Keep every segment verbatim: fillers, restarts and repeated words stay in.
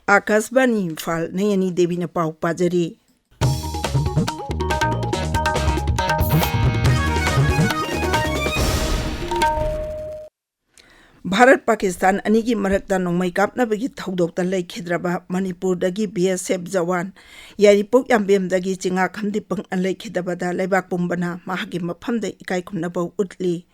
ꯑꯥꯀꯥꯁꯕꯥꯅꯤ ꯏꯝꯐꯥꯜ, ꯅꯌꯅꯤ ꯗꯦꯕꯤꯅ ꯄꯥꯎ ꯄꯥꯖꯔꯤ꯫ ꯚꯥꯔꯠ ꯄꯥꯀꯤꯁꯇꯥꯟ ꯑꯅꯤꯒꯤ ꯃꯔꯛꯇ ꯅꯣꯡꯃꯩ ꯀꯥꯞꯅꯕꯒꯤ ꯊꯧꯗꯣꯛꯇ ꯂꯩꯈꯤꯗ꯭ꯔꯕ ꯃꯅꯤꯄꯨꯔꯗꯒꯤ ꯕꯤ ꯑꯦꯁ ꯑꯦꯐ ꯖꯋꯥꯟ ꯌꯥꯏꯔꯤꯄꯣꯛ ꯌꯥꯝꯕꯦꯝꯗꯒꯤ ꯆꯤꯡꯉꯥꯈꯝ ꯗꯤꯄꯛꯅ ꯂꯩꯈꯤꯗꯕꯗ ꯂꯩꯕꯥꯛ ꯄꯨꯝꯕꯅ ꯃꯍꯥꯛꯀꯤ ꯃꯐꯝꯗ ꯏꯀꯥꯏ ꯈꯨꯝꯅꯕ ꯎꯠꯂꯤ꯫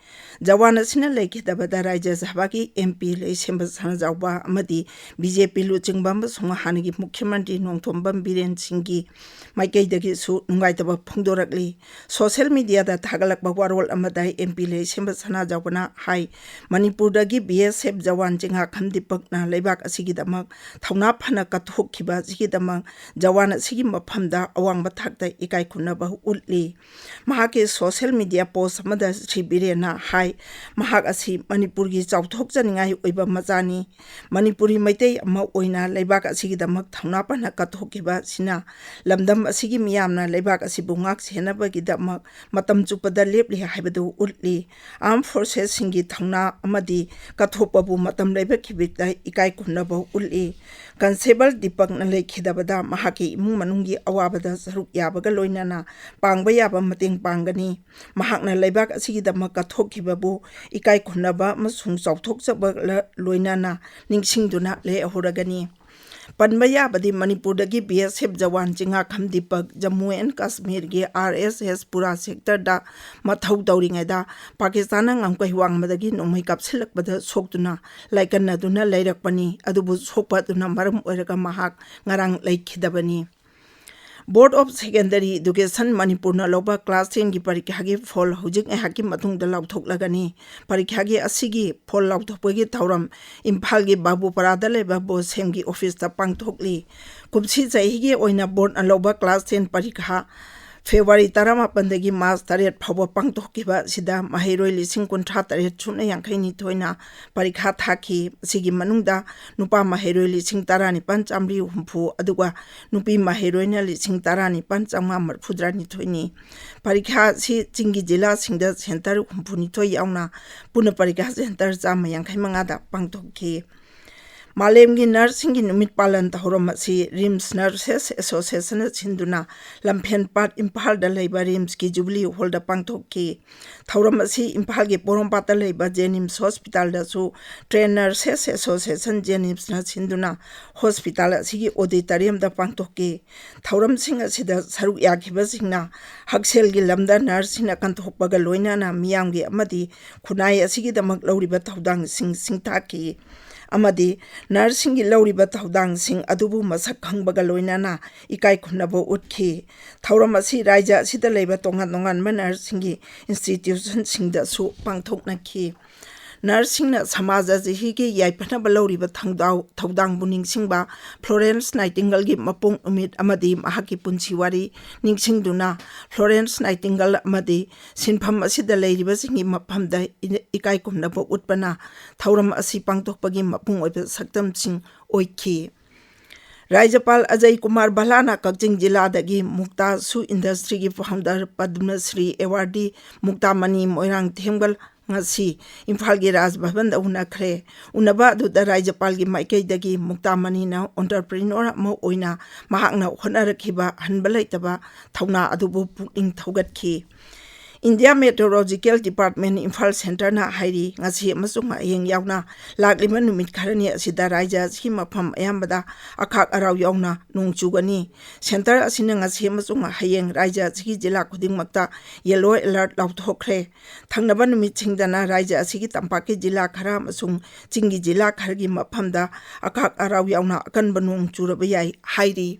ꯖꯋꯥꯟ ꯑꯁꯤꯅ ꯂꯩꯈꯤꯗꯕꯗ ꯔꯥꯖ꯭ꯌ ꯁꯚꯥꯒꯤ ꯑꯦꯝ ꯄꯤ ꯂꯩꯁꯦꯝꯕ ꯁꯅꯥꯖꯥꯎꯕ ꯑꯃꯗꯤ ꯕꯤ ꯖꯦ ꯄꯤ ꯂꯨꯆꯤꯡꯕ ꯑꯃꯁꯨꯡ ꯍꯥꯟꯅꯒꯤ ꯃꯨꯈ꯭ꯌ ꯃꯟꯇ꯭ꯔꯤ ꯅꯣꯡꯊꯣꯝꯕꯝ ꯕꯤꯔꯦꯟ ꯁꯤꯡꯒꯤ ꯃꯥꯏꯀꯩꯗꯒꯤꯁꯨ ꯅꯨꯡꯉꯥꯏꯇꯕ ꯐꯣꯡꯗꯣꯔꯛꯂꯤ꯫ ꯁꯣꯁꯤꯌꯦꯜ ꯃꯤꯗꯤꯌꯥꯗ ꯊꯥꯒꯠꯂꯛꯄ ꯋꯥꯔꯣꯜ ꯑꯃꯗ ꯑꯦꯝ ꯄꯤ ꯂꯩꯁꯦꯝꯕ ꯁꯅꯥꯖꯥꯎꯕꯅ ꯍꯥꯏ, ꯃꯅꯤꯄꯨꯔꯗꯒꯤ B S F jawan Chingakham ꯗꯤꯄꯛꯅ ꯂꯩꯕꯥꯛ ꯑꯁꯤꯒꯤꯗꯃꯛ ꯊꯧꯅꯥ ꯐꯅ ꯀꯠꯊꯣꯛꯈꯤꯕ ꯑꯁꯤꯒꯤꯗꯃꯛ ꯖꯋꯥꯟ ꯑꯁꯤꯒꯤ ꯃꯐꯝꯗ ꯑꯋꯥꯡꯕ ꯊꯥꯛꯇ ꯏꯀꯥꯏ ꯈꯨꯝꯅꯕ ꯎꯠꯂꯤ꯫ ꯃꯍꯥꯛꯀꯤ ꯁꯣꯁꯤꯌꯦꯜ ꯃꯤꯗꯤꯌꯥ ꯄꯣꯁ ꯑꯃꯗ ꯁ꯭ꯔꯤ ꯕꯤꯔꯦꯟꯅ ꯍꯥꯏ, ꯃꯍꯥꯛ ꯑꯁꯤ ꯃꯅꯤꯄꯨꯔꯒꯤ ꯆꯥꯎꯊꯣꯛꯆꯅꯤꯡꯉꯥꯏ ꯑꯣꯏꯕ ꯃꯆꯥꯅꯤ꯫ ꯃꯅꯤꯄꯨꯔꯤ ꯃꯩꯇꯩ ꯑꯃ ꯑꯣꯏꯅ ꯂꯩꯕꯥꯛ ꯑꯁꯤꯒꯤꯗꯃꯛ ꯊꯧꯅꯥ ꯐꯅ ꯀꯠꯊꯣꯛꯈꯤꯕ ꯑꯁꯤꯅ ꯂꯝꯗꯝ ꯑꯁꯤꯒꯤ ꯃꯤꯌꯥꯝꯅ ꯂꯩꯕꯥꯛ ꯑꯁꯤꯕꯨ ꯉꯥꯛ ꯁꯦꯟꯅꯕꯒꯤꯗꯃꯛ ꯃꯇꯝ ꯆꯨꯞꯄꯗ ꯂꯦꯞꯂꯤ ꯍꯥꯏꯕꯗꯨ ꯎꯠꯂꯤ꯫ ꯑꯥꯔꯝ ꯐꯣꯔꯁꯦꯁꯁꯤꯡꯒꯤ ꯊꯧꯅꯥ ꯑꯃꯗꯤ ꯀꯠꯊꯣꯛꯄꯕꯨ ꯃꯇꯝ ꯂꯩꯕ ꯈꯤꯕꯤꯛꯇ ꯏꯀꯥꯏ ꯈꯨꯝꯅꯕ ꯎꯠꯂꯤ꯫ ꯀꯟꯁꯇꯦꯕꯜ ꯗꯤꯄꯛꯅ ꯂꯩꯈꯤꯗꯕꯗ ꯃꯍꯥꯛꯀꯤ ꯏꯃꯨꯡ ꯃꯅꯨꯡꯒꯤ ꯑꯋꯥꯕꯗ ꯁꯔꯨꯛ ꯌꯥꯕꯒ ꯂꯣꯏꯅꯅ ꯄꯥꯡꯕ ꯌꯥꯕ ꯃꯇꯦꯡ ꯄꯥꯡꯒꯅꯤ꯫ ꯃꯍꯥꯛꯅ ꯂꯩꯕꯥꯛ ꯑꯁꯤꯒꯤꯗꯃꯛ ꯀꯠꯊꯣꯛꯈꯤꯕꯕꯨ ꯏꯀꯥꯏ ꯈꯨꯝꯅꯕ ꯑꯃꯁꯨꯡ ꯆꯥꯎꯊꯣꯛꯆꯕ ꯂ-, ꯂꯣꯏꯅꯅ ꯅꯤꯡꯁꯤꯡꯗꯨꯅ ꯂꯩꯍꯧꯔꯒꯅꯤ꯫ ꯄꯟꯕ ꯌꯥꯕꯗꯤ ꯃꯅꯤꯄꯨꯔꯗꯒꯤ ꯕꯤ ꯑꯦꯁ ꯑꯦꯐ ꯖꯋꯥꯟ ꯆꯤꯡꯉꯥꯈꯝ ꯗꯤꯄꯛ ꯖꯝꯃꯨ ꯑꯦꯟ ꯀꯥꯁꯃꯤꯔꯒꯤ ꯑꯥꯔ ꯑꯦꯁ ꯑꯦꯁ ꯄꯨꯔꯥ ꯁꯦꯛꯇꯔꯗ ꯃꯊꯧ ꯇꯧꯔꯤꯉꯩꯗ ꯄꯥꯀꯤꯁꯇꯥꯟꯅ ꯉꯝꯈꯩ ꯋꯥꯡꯃꯗꯒꯤ ꯅꯣꯡꯃꯩ ꯀꯥꯞꯁꯤꯜꯂꯛꯄꯗ ꯁꯣꯛꯇꯨꯅ ꯂꯥꯏꯀꯠꯅꯗꯨꯅ ꯂꯩꯔꯛꯄꯅꯤ꯫ ꯑꯗꯨꯕꯨ ꯁꯣꯛꯄ ꯑꯗꯨꯅ ꯃꯔꯝ ꯑꯣꯏꯔꯒ ꯃꯍꯥꯛ ꯉꯔꯥꯡ ꯂꯩꯈꯤꯗꯕꯅꯤ꯫ Board of Secondary Education ꯃꯅꯤꯄꯨꯔꯅ ꯂꯧꯕ class ten ꯒꯤ ꯄꯔꯤꯈ꯭ꯌꯥꯒꯤ ꯐꯣꯜ ꯍꯧꯖꯤꯛ ꯉꯥꯏꯍꯥꯛꯀꯤ ꯃꯇꯨꯡꯗ ꯂꯥꯎꯊꯣꯛꯂꯒꯅꯤ꯫ ꯄꯔꯤꯈ꯭ꯌꯥꯒꯤ ꯑꯁꯤꯒꯤ ꯐꯣꯜ ꯂꯥꯎꯊꯣꯛꯄꯒꯤ ꯊꯧꯔꯝ ꯏꯝꯐꯥꯜꯒꯤ ꯕꯥꯕꯨꯄꯥꯔꯥꯗ ꯂꯩꯕ ꯕꯣꯁꯦꯝꯒꯤ ꯑꯣꯐꯤꯁꯇ ꯄꯥꯡꯊꯣꯛꯂꯤ꯫ ꯀꯨꯝꯁꯤ ꯆꯍꯤꯒꯤ ꯑꯣꯏꯅ ꯕꯣꯔꯗꯅ ꯂꯧꯕ class ten ꯄꯔꯤꯈꯥ ꯐꯦꯕ꯭ꯔꯨꯋꯥꯔꯤ ꯇꯔꯥꯃꯥꯄꯟꯗꯒꯤ ꯃꯥꯔꯆ ꯇꯔꯦꯠ ꯐꯥꯎꯕ ꯄꯥꯡꯊꯣꯛꯈꯤꯕ ꯑꯁꯤꯗ ꯃꯍꯩꯔꯣꯏ ꯂꯤꯁꯤꯡ ꯀꯨꯟꯊ꯭ꯔꯥ ꯇꯔꯦꯠ ꯁꯨꯞꯅ ꯌꯥꯡꯈꯩ ꯅꯤꯊꯣꯏꯅ ꯄꯔꯤꯈꯥ ꯊꯥꯈꯤ꯫ ꯃꯁꯤꯒꯤ ꯃꯅꯨꯡꯗ ꯅꯨꯄꯥ ꯃꯍꯩꯔꯣꯏ ꯂꯤꯁꯤꯡ ꯇꯔꯥꯅꯤꯄꯥꯟ ꯆꯥꯃꯔꯤ ꯍꯨꯝꯐꯨ, ꯑꯗꯨꯒ ꯅꯨꯄꯤ ꯃꯍꯩꯔꯣꯏꯅ ꯂꯤꯁꯤꯡ ꯇꯔꯥꯅꯤꯄꯥꯟ ꯆꯥꯝꯃꯉꯥ ꯃꯔꯤꯐꯨꯇꯔꯥ ꯅꯤꯊꯣꯏꯅꯤ꯫ ꯄꯔꯤꯈꯥ ꯑꯁꯤ ꯆꯤꯡꯒꯤ ꯖꯤꯂꯥꯁꯤꯡꯗ ꯁꯦꯟꯇꯔ ꯍꯨꯝꯐꯨ ꯅꯤꯊꯣꯏ ꯌꯥꯎꯅ ꯄꯨꯟꯅ ꯄꯔꯤꯈꯥ ꯁꯦꯟꯇꯔ ꯆꯥꯝꯃ ꯌꯥꯡꯈꯩ ꯃꯉꯥꯗ ꯄꯥꯡꯊꯣꯛꯈꯤ꯫ ꯃꯥꯂꯦꯝꯒꯤ ꯅꯔꯁꯁꯤꯡꯒꯤ ꯅꯨꯃꯤꯠ ꯄꯥꯂꯟ ꯊꯧꯔꯝ ꯑꯁꯤ ꯔꯤꯝꯁ ꯅꯔꯁꯦꯁ ꯑꯦꯁꯣꯁꯤꯌꯦꯁꯟꯅ ꯁꯤꯟꯗꯨꯅ ꯂꯝꯐꯦꯜꯄꯥꯠ ꯏꯝꯐꯥꯜꯗ ꯂꯩꯕ ꯔꯤꯝꯁꯀꯤ ꯖꯨꯕꯤꯂꯤ ꯍꯣꯜꯗ ꯄꯥꯡꯊꯣꯛꯈꯤ꯫ ꯊꯧꯔꯝ ꯑꯁꯤ ꯏꯝꯐꯥꯜꯒꯤ ꯄꯣꯔꯣꯝꯄꯥꯠꯇ ꯂꯩꯕ ꯖꯦꯅꯤꯝꯁ ꯍꯣꯁꯄꯤꯇꯥꯜꯗꯁꯨ ꯇ꯭ꯔꯦꯟ ꯅꯔꯁꯦꯁ ꯑꯦꯁꯣꯁꯤꯌꯦꯁꯟ ꯖꯦꯅꯤꯝꯁꯅ ꯁꯤꯟꯗꯨꯅ ꯍꯣꯁꯄꯤꯇꯥꯜ ꯑꯁꯤꯒꯤ ꯑꯣꯗꯤꯇꯣꯔꯤꯌꯝꯗ ꯄꯥꯡꯊꯣꯛꯈꯤ꯫ ꯊꯧꯔꯝꯁꯤꯡ ꯑꯁꯤꯗ ꯁꯔꯨꯛ ꯌꯥꯈꯤꯕꯁꯤꯡꯅ ꯍꯛꯁꯦꯜꯒꯤ ꯂꯝꯗ ꯅꯔꯁꯁꯤꯡꯅ ꯀꯟꯊꯣꯛꯄꯒ ꯂꯣꯏꯅꯅ ꯃꯤꯌꯥꯝꯒꯤ ꯑꯃꯗꯤ ꯈꯨꯟꯅꯥꯏ ꯑꯁꯤꯒꯤꯗꯃꯛ ꯂꯧꯔꯤꯕ ꯊꯧꯗꯥꯡꯁꯤꯡ ꯁꯤꯡꯊꯥꯈꯤ꯫ ꯑꯃꯗꯤ ꯅꯔꯁꯁꯤꯡꯒꯤ ꯂꯧꯔꯤꯕ ꯊꯧꯗꯥꯡꯁꯤꯡ ꯑꯗꯨꯕꯨ ꯃꯁꯛ ꯈꯪꯕꯒ ꯂꯣꯏꯅꯅ ꯏꯀꯥꯏ ꯈꯨꯝꯅꯕ ꯎꯠꯈꯤ꯫ ꯊꯧꯔꯝ ꯑꯁꯤ ꯔꯥꯖ꯭ꯌ ꯑꯁꯤꯗ ꯂꯩꯕ ꯇꯣꯉꯥꯟ ꯇꯣꯉꯥꯟꯕ ꯅꯔꯁꯁꯤꯡꯒꯤ ꯏꯟꯁꯇꯤꯇ꯭ꯌꯨꯁꯟꯁꯤꯡꯗꯁꯨ ꯄꯥꯡꯊꯣꯛꯅꯈꯤ꯫ ꯅꯔꯁꯁꯤꯡꯅ ꯁꯃꯥꯖ ꯑꯁꯤꯒꯤ ꯌꯥꯏꯐꯅꯕ ꯂꯧꯔꯤꯕ ꯊꯧꯗꯥꯎ-, ꯊꯧꯗꯥꯡꯕꯨ ꯅꯤꯡꯁꯤꯡꯕ ꯐ꯭ꯂꯣꯔꯦꯟꯁ ꯅꯥꯏꯇꯤꯡꯒꯜꯒꯤ ꯃꯄꯣꯛ ꯅꯨꯃꯤꯠ ꯑꯃꯗꯤ ꯃꯍꯥꯛꯀꯤ ꯄꯨꯟꯁꯤ ꯋꯥꯔꯤ ꯅꯤꯡꯁꯤꯡꯗꯨꯅ ꯐ꯭ꯂꯣꯔꯦꯟꯁ ꯅꯥꯏꯇꯤꯡꯒꯜ ꯑꯃꯗꯤ ꯁꯤꯟꯐꯝ ꯑꯁꯤꯗ ꯂꯩꯔꯤꯕꯁꯤꯡꯒꯤ ꯃꯐꯝꯗ ꯏ-, ꯏꯀꯥꯏ ꯈꯨꯝꯅꯕ ꯎꯠꯄꯅ ꯊꯧꯔꯝ ꯑꯁꯤ ꯄꯥꯡꯊꯣꯛꯄꯒꯤ ꯃꯄꯨꯡ ꯑꯣꯏꯕ ꯁꯛꯇꯝꯁꯤꯡ ꯑꯣꯏꯈꯤ꯫ ꯔꯥꯖ꯭ꯌꯄꯥꯜ ꯑꯖꯌ ꯀꯨꯃꯥꯔ ꯚꯜꯂꯥꯅ ꯀꯛꯆꯤꯡ ꯖꯤꯂꯥꯗꯒꯤ ꯃꯨꯛꯇꯥ ꯁꯨ ꯏꯟꯗꯁꯇ꯭ꯔꯤꯒꯤ ꯐꯥꯎꯟꯗꯔ ꯄꯗꯃꯁ꯭ꯔꯤ ꯑꯦꯋꯥꯔꯗꯤ ꯃꯨꯛꯇꯥꯃꯅꯤ ꯃꯣꯏꯔꯥꯡꯊꯦꯝꯒꯜ ꯉꯁꯤ ꯏꯝꯐꯥꯜꯒꯤ ꯔꯥꯖ ꯚꯕꯟꯗ ꯎꯅꯈ꯭ꯔꯦ꯫ ꯎꯅꯕ ꯑꯗꯨꯗ ꯔꯥꯖ꯭ꯌꯄꯥꯜꯒꯤ ꯃꯥꯏꯀꯩꯗꯒꯤ ꯃꯨꯛꯇꯥꯃꯅꯤꯅ ꯑꯣꯟꯇꯔꯄ꯭ꯔꯤꯅꯣꯔ ꯑꯃ ꯑꯣꯏꯅ ꯃꯍꯥꯛꯅ ꯍꯣꯠꯅꯔꯛꯈꯤꯕ ꯍꯟꯕ ꯂꯩꯇꯕ ꯊꯧꯅꯥ ꯑꯗꯨꯕꯨ ꯄꯨꯛꯅꯤꯡ ꯊꯧꯒꯠꯈꯤ꯫ ꯏꯟꯗꯤꯌꯥ ꯃꯦꯇ꯭ꯔꯣꯂꯣꯖꯤꯀꯦꯜ ꯗꯤꯄꯥꯔꯠꯃꯦꯟ ꯏꯝꯐꯥꯜ ꯁꯦꯟꯇꯔꯅ ꯍꯥꯏꯔꯤ, ꯉꯁꯤ ꯑꯃꯁꯨꯡ ꯍꯌꯦꯡ ꯌꯥꯎꯅ ꯂꯥꯛꯂꯤꯕ ꯅꯨꯃꯤꯠ ꯈꯔꯅꯤ ꯑꯁꯤꯗ ꯔꯥꯖ꯭ꯌ ꯑꯁꯤꯒꯤ ꯃꯐꯝ ꯑꯌꯥꯝꯕꯗ ꯑꯈꯥꯛ ꯑꯔꯥꯎ ꯌꯥꯎꯅ ꯅꯣꯡ ꯆꯨꯒꯅꯤ꯫ ꯁꯦꯟꯇꯔ ꯑꯁꯤꯅ ꯉꯁꯤ ꯑꯃꯁꯨꯡ ꯍꯌꯦꯡ ꯔꯥꯖ꯭ꯌ ꯑꯁꯤꯒꯤ ꯖꯤꯂꯥ ꯈꯨꯗꯤꯡꯃꯛꯇ ꯌꯦꯜꯂꯣ ꯑꯦꯂꯔꯠ ꯂꯥꯎꯊꯣꯛꯈ꯭ꯔꯦ꯫ ꯊꯪꯅꯕ ꯅꯨꯃꯤꯠꯁꯤꯡꯗꯅ ꯔꯥꯖ꯭ꯌ ꯑꯁꯤꯒꯤ ꯇꯝꯄꯥꯛꯀꯤ ꯖꯤꯂꯥ ꯈꯔ ꯑꯃꯁꯨꯡ ꯆꯤꯡꯒꯤ ꯖꯤꯂꯥ ꯈꯔꯒꯤ ꯃꯐꯝꯗ ꯑꯈꯥꯛ ꯑꯔꯥꯎ ꯌꯥꯎꯅ ꯑꯀꯟꯕ ꯅꯣꯡ ꯆꯨꯔꯕ ꯌꯥꯏ ꯍꯥꯏꯔꯤ꯫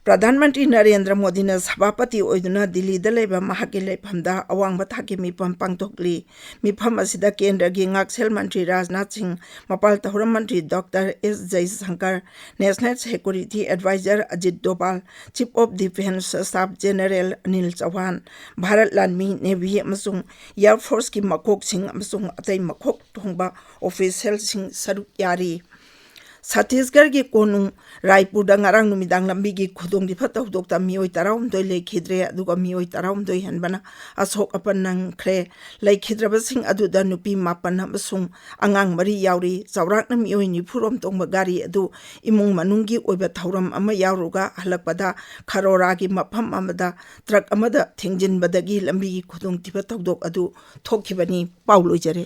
ꯄ꯭ꯔꯙꯥꯟ ꯃꯟꯇ꯭ꯔꯤ ꯅꯔꯦꯟꯗ꯭ꯔ ꯃꯣꯗꯤꯅ ꯁꯚꯥꯄꯇꯤ ꯑꯣꯏꯗꯨꯅ ꯗꯤꯜꯂꯤꯗ ꯂꯩꯕ ꯃꯍꯥꯛꯀꯤ ꯂꯩꯐꯝꯗ ꯑꯋꯥꯡꯕ ꯊꯥꯛꯀꯤ ꯃꯤꯐꯝ ꯄꯥꯡꯊꯣꯛꯂꯤ꯫ ꯃꯤꯐꯝ ꯑꯁꯤꯗ ꯀꯦꯟꯗ꯭ꯔꯒꯤ ꯉꯥꯛꯁꯦꯜ ꯃꯟꯇ꯭ꯔꯤ ꯔꯥꯖꯅꯥꯊ ꯁꯤꯡ, ꯃꯄꯥꯜ ꯊꯧꯔꯝ ꯃꯟꯇ꯭ꯔꯤ doctor S Jaishankar, national security advisor Ajit Doval, chief of defence staff general Anil Chauhan, Bharat ꯂꯥꯟꯃꯤ, ꯅꯦꯚꯤ ꯑꯃꯁꯨꯡ ꯑꯦꯌꯔ ꯐꯣꯔꯁꯀꯤ ꯃꯀꯣꯛꯁꯤꯡ ꯑꯃꯁꯨꯡ ꯑꯇꯩ ꯃꯀꯣꯛ ꯊꯣꯡꯕ ꯑꯣꯐꯤꯁꯤꯌꯦꯜꯁꯤꯡ ꯁꯔꯨꯛ ꯌꯥꯔꯤ꯫ ꯁꯠꯇꯤꯁꯒꯔꯒꯤ ꯀꯣꯅꯨꯡ ꯔꯥꯏꯄꯨꯔꯗ ꯉꯔꯥꯡ ꯅꯨꯃꯤꯗꯥꯡ ꯂꯝꯕꯤꯒꯤ ꯈꯨꯗꯣꯡꯊꯤꯕ ꯊꯧꯗꯣꯛꯇ ꯃꯤꯑꯣꯏ ꯇꯔꯥꯍꯨꯝꯗꯣꯏ ꯂꯩꯈꯤꯗ꯭ꯔꯦ, ꯑꯗꯨꯒ ꯃꯤꯑꯣꯏ ꯇꯔꯥꯍꯨꯝꯗꯣꯏ ꯍꯦꯟꯕꯅ ꯑꯁꯣꯛ ꯑꯄꯟ ꯅꯪꯈ꯭ꯔꯦ꯫ ꯂꯩꯈꯤꯗ꯭ꯔꯕꯁꯤꯡ ꯑꯗꯨꯗ ꯅꯨꯄꯤ ꯃꯥꯄꯟ ꯑꯃꯁꯨꯡ ꯑꯉꯥꯡ ꯃꯔꯤ ꯌꯥꯎꯔꯤ꯫ ꯆꯥꯎꯔꯥꯛꯅ ꯃꯤꯑꯣꯏ ꯅꯤꯐꯨꯔꯣꯝ ꯇꯣꯡꯕ ꯒꯥꯔꯤ ꯑꯗꯨ ꯏꯃꯨꯡ ꯃꯅꯨꯡꯒꯤ ꯑꯣꯏꯕ ꯊꯧꯔꯝ ꯑꯃ ꯌꯥꯎꯔꯒ ꯍꯜꯂꯛꯄꯗ ꯈꯔꯣꯔꯥꯒꯤ ꯃꯐꯝ ꯑꯃꯗ ꯇ꯭ꯔꯛ ꯑꯃꯗ ꯊꯦꯡꯖꯤꯟꯕꯗꯒꯤ ꯂꯝꯕꯤꯒꯤ ꯈꯨꯗꯣꯡꯊꯤꯕ ꯊꯧꯗꯣꯛ ꯑꯗꯨ ꯊꯣꯛꯈꯤꯕꯅꯤ꯫ ꯄꯥꯎ ꯂꯣꯏꯖꯔꯦ꯫